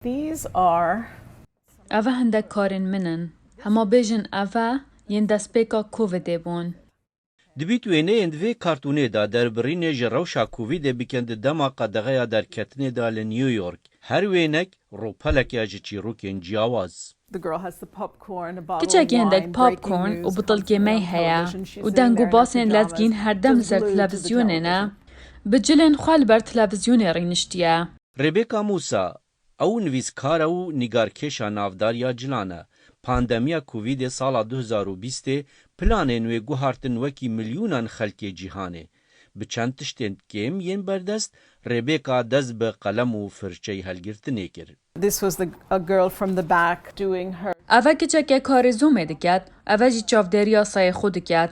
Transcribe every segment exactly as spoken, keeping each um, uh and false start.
These are Eve hindek karên min in. Hema bêjin eve yên destpêka Covidê bûn. Dibît wêneyên di vê kartûnê de derbirînê ji rewşa Covidê bikin di dema qedexeya derketinê de li New York. Her wênek rûpelek e ji çîrokên ciyawaz. The girl has the popcorn, a bottle of Kiçekî hindek wine, breaking popcorn û news, bitilkê comes mey around heye television. She's û sitting deng there û in her basên lezgîn pajamas, her dem li just ser glued to the televîzyonê ne. television. Bi cilên xwe li ber televîzyonê rîniştiye. Rebecca Musa, ew nivîskar e û nîgarkêşa navdar ya cilan e. Pandemiya Covidê sala du hezar û bîstê planên wê guhartin wekî milyûnan xelkê cîhanê. Bi çend tiştên kêm yên berdest, Rebecca dest bi qelem û firçey helgirtinê kir. This was the, a girl from the back doing her. Eve kiçeke karê Zoomê diket, eve jî çavdêriya sayê xwe diket.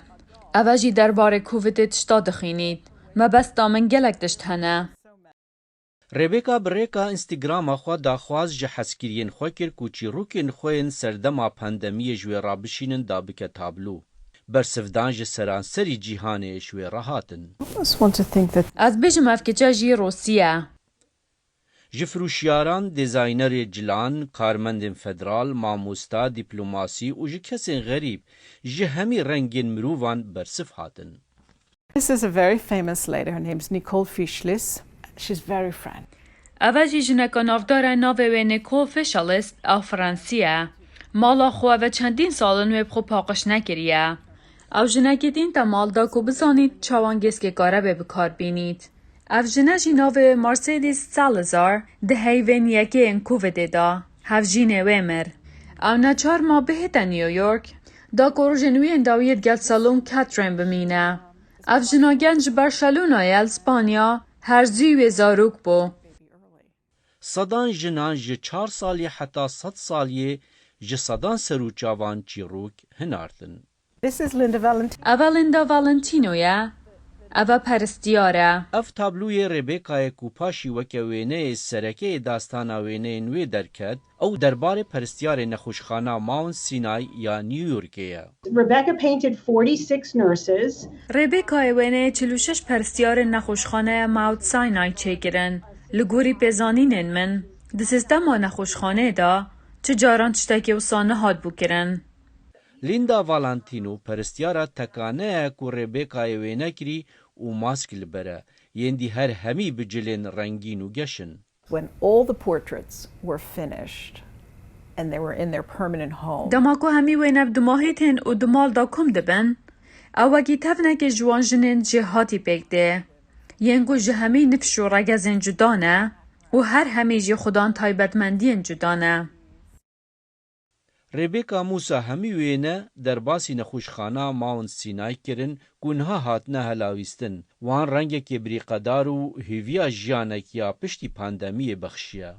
Eve jî derbarê Covidê tişta dixînît. Mebesta min gelek tişt hene. Rebecca bi rêka Instagrama xwe daxwaz ji hezkiriyên xwe kir ku çîrokên xwe yên serdema pandemiyê ji wê re bişînin da bike tablo. Bersivdan ji seranserî cîhanê ji wê re hatin. I almost want to think that Ez bêjim ev kiçe jî Rûsî ye. Ji firûşiyaran, dizaynerê cilan, karmendên federal, mamosta, dîplomasî û ji kesên xerîb, ji hemî rengên mirovan bersiv hatin. This is a very famous lady. Her name's Nicole Fischlis. She's very French. Eve jî jineka navdar e, navê wê Nicole Fischlis, ew Fransî ye. Mala xwe eve çendîn sal in wê bi xwe paqij nekiriye. Ew jinekê tînte mal da ku bizanît çawa gêskê karebe bi kar bînît. Ev jine jî navê wê Mercedes Salazar, di heyvên yekê yên Covidê de hevjînê wê mir. Ew neçar ma bihête New York, da ku rojên wî yên dawiyê digel Salon Catherine bimîne. Ev jina genc ji Barcelonayê li Spanya, her zû wê zarok bû. Sedan jinan ji çar salî heta sed saliyê ji sedan ser û çavan çîrok hinartin. This is Linda Valentino. Eve Linda Valentino ye. Eve peristiyar e. Ev tabloyê Rebecca ye ku paşî weke wêneyê sereke yê dastana wêneyên wê derket, ew derbarê peristiyarê nexweşxana Mount Sinai ya New Yorkê ye. Rebecca painted forty-six nurses. Rebecca ye wêneyê çil û şeş peristiyarên nexweşxaneya Mount Sinai çêkirin. Li gorî pêzanînên min, di sîstema nexweşxaneyê de çi caran tiştekî wisa nehat bûkirin. Linda Valentino peristiyara tekane ye ku Rebecca ye wêne kirî û mask li ber e, yên dî her hemî bi cilên rengîn û geş in. When all the portraits were finished and they were in their permanent home, Dema ku hemî wêne bi dumahî tên û di mal de kom dibin, ew wekî tevnekê ji wan jinên jêhatî pêk tê. Yên ku ji hemî nifş û regezên cuda ne û her hemî jî xudan taybetmendiyên cuda ne. Rebecca Musa hemî wêne derbasî nexweşxana Mount Sinai kirin ku niha hatine helawîstin. Wan rengekê birîqedar û hêviya jiyanek ya piştî pandemiyê bexşiye.